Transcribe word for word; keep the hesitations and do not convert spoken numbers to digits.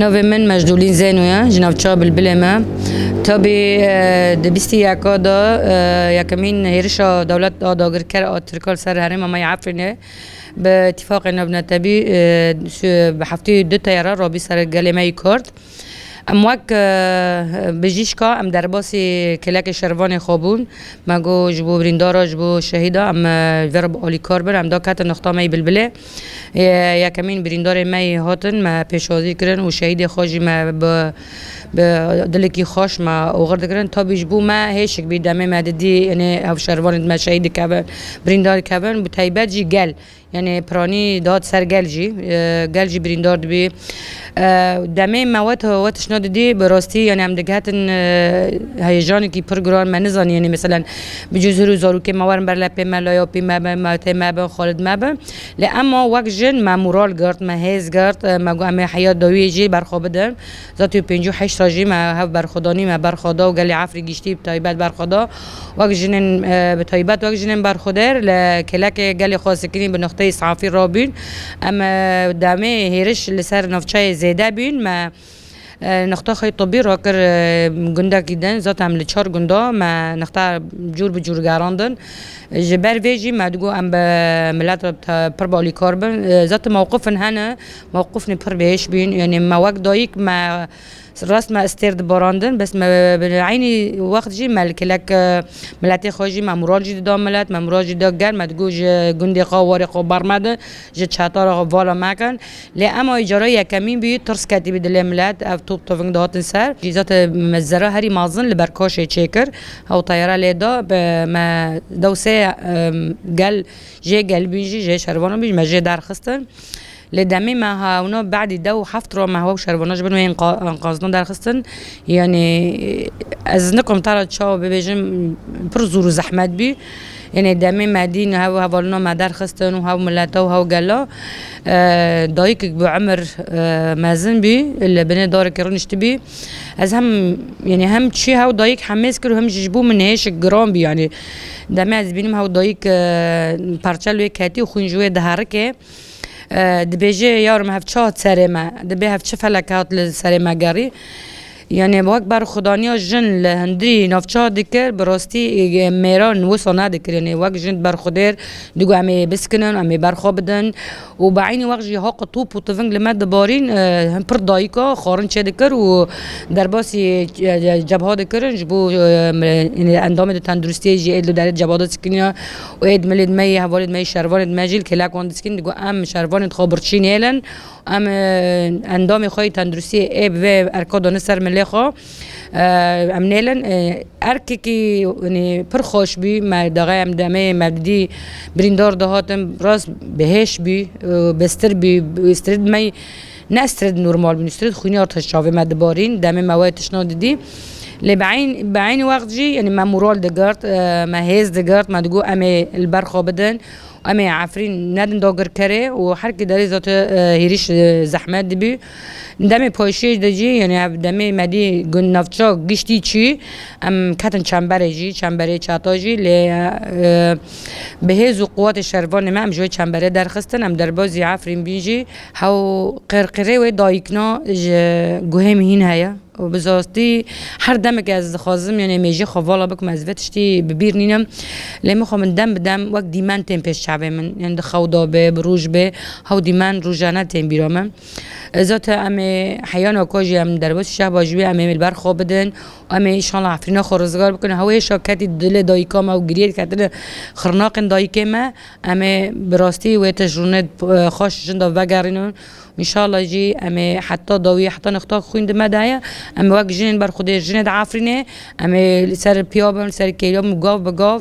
Navê min Mecdûlîn Zeyno ye, ji navça Bilbilê me. Tabî, e, di bîst û yeka de, e, yekemîn hêrişa dewlet a dagirker a Tirkan li ser herêma me yê Efrînê bi îtîfaqê navnetebî, e, bi heftê û du teyara rabî ser gelê me yî Kurd. Em wek, e, bijîşka em derbasî kêlekê şervanê xwe bûn. Me got ji bo birîndara, ji bo şehîda em, e, vê re bi alîkar bin. Em da ketin nixta me yî Bilbilê. Ê, yekemîn birîndarê me yî hatin, me pêşwazî kirin û şehîdê xwe jî me bi, bi dilekî xweş me oxir dikirin. Tabî ji bo me hêşik bî demê me didî, yanî ev şervanê me şehîd dikevin, birîndar dikevin, bi taybet jî gel. Yanî piranî dihat ser gel jî, e, gel jî birîndar dibî. E, demê me wet, wet tişna didî, bi rastî, yanî em digehetin, e, heyecanekî pir giran, me nizanî, yanî meselen bi cû zir û zarokê me werin ber lepê me, layapî me bin, mewtê me bin, Xalid me bin. Lê ema wek jin me moral girt, me hêz girt, e, me got em ê heya dawiyê jî berxwe bidin. Zatî pêncî û heşt re jî me hev berxwedanî, me berxwe da û gelê Efrîn giştî bi taybet berxwe da. Wek jinên, e, bi taybet wek jinên berxwedêr li kêlekê gelê xwe sekinî bi nixteyê safî rabîn. Em, e, demê hêriş li ser navçeyê zêde bîn, me, e, nixta xwe tibî rakir, e, gundekî din. Zaten em li çar gunda me nixta cûr bi cûr gerandin. Ji ber vê jî me digot em bi milet re te-, pir balîkar bin. E, zaten mewqifin hene, mewqifnê pir bihêş bîn. Yanî me wek dayik me Rast me stêr dibarandin, bes me bi eynî wext jî me li kilek, e, miletê xwe jî me moral jî dida milet, me moral jî da gel, me digot ji gundê xwe, warê xwe bar medin, ji çetara xwe vala mekin. Lê ema îcara yekemîn bî, tirs ketî bî dilê milet, ev top toving dihatin ser. Jî zate me zera herî mezin li ber Kaşê çêkir. Hew teyara lê da, bi me dew sê, e, gel, jê gel bîn jî, jê şervanan bîn jî, me jê derxistin. Lê demê me hewna badî dew heft ro me hew şervana ji bin wê enqa-, enqazdan derxistin. Yanî ez nikom te re çawa bibêjim, pir zor û zehmet bî. Yanî demê me dîn hev hevalina me derxistin û hew mileta û hew gela. E, dayikek bi umir, e, mezin bî, li binê darekê rûniştibî. Ez hem, yanî hem çî hew dayik hemêz kir û hem jî ji bo min hêşik giran bî. Yanî demê ez bînim hew dayik, e, parçel wê ketî û xwîn ji wê diherike. E, dibêje, "Yarim, hev çi hat serê me? Dibê hev çi felek hat li serê me gerî?" Yanî wek berxwedaniya jin li hundirî navça dikir, bi rastî, e, mêran wisa nedikir. Yanî wek jin berxwedêr digot, "Em ê biskinin, em ê berxwe bidin." Û bi eynî wext jî haq top û tiving li me dibarîn, e, hin pir dayika xwarin çêdikir û derbasî, e, cebha dikirin ji bo, e, me-, yanî endamê di tenduristiyê jî ê li derê cebha de dikiniya. Û êd milêd me yê, hevalêd me yê, şervanêd me jî li kêlek wan diskîn, digo, "Em şervanêd xwe birçî nêlin, em, e, endamê xwe yê tenduristiyê ê bi vê erka dane ser milê xwe, e, em nêlin." E, erkekî, yanî, pir xweş bî, me daxê em demê me didî birîndar dihatin, rast bihêş bî, e, bestir bî, strid me ne strid normal bî, strid xwînî artix çavê me dibarîn, demê me wê tişna didî. Lê bi eyn-, bi eynî wext jî, yanî me moral digirt, e, me hêz digirt, me digot, "Em ê li ber xwe bidin." Em ê Efrîn nedin dagirkerê û her ki derê zate, e, hêrîş, e, zehmet dibî. Demê payşiyê de jî, yanî ev demê me dî gund navça giştî çî, em ketin çemberê jî, çemberê çata jî, lê, e, bi hêz û quwetê şervanê me em ji wê çemberê derxistin, em derbazî Efrîn bîn jî. Hew qirqirê wê dayikna ji guhê min hîn heye. Û bi zastî her demek ez dixwazim, yanî mêjê xwe vala bikim, ez vê tiştî bi bîr nînim. Lê min xwe min dem bi dem wek dîmen tên pêş çavê min. Yanî di xew de be, bi roj be, hew dîmen rojane tên bîra min. E, zaten em ê heyana ku jî em derbasî şehba jî wê em ê li ber xwe bidin. Em ê înşallah Efrîna xwe rizgar bikin. Hew êşa ketî dilê dayika me û giriyê diketine xirnaqên dayikê me. Em ê bi rastî wê tişt rûnê, e, xweş jin de vegerînin. Înşallah jî em ê heta dawî, heta nixta xwîn di me de ye. Em ê wek jinên berxwedêr, jinê di Efrînê, em ê li ser piya bin, li ser kêliya bin, gav bi gav,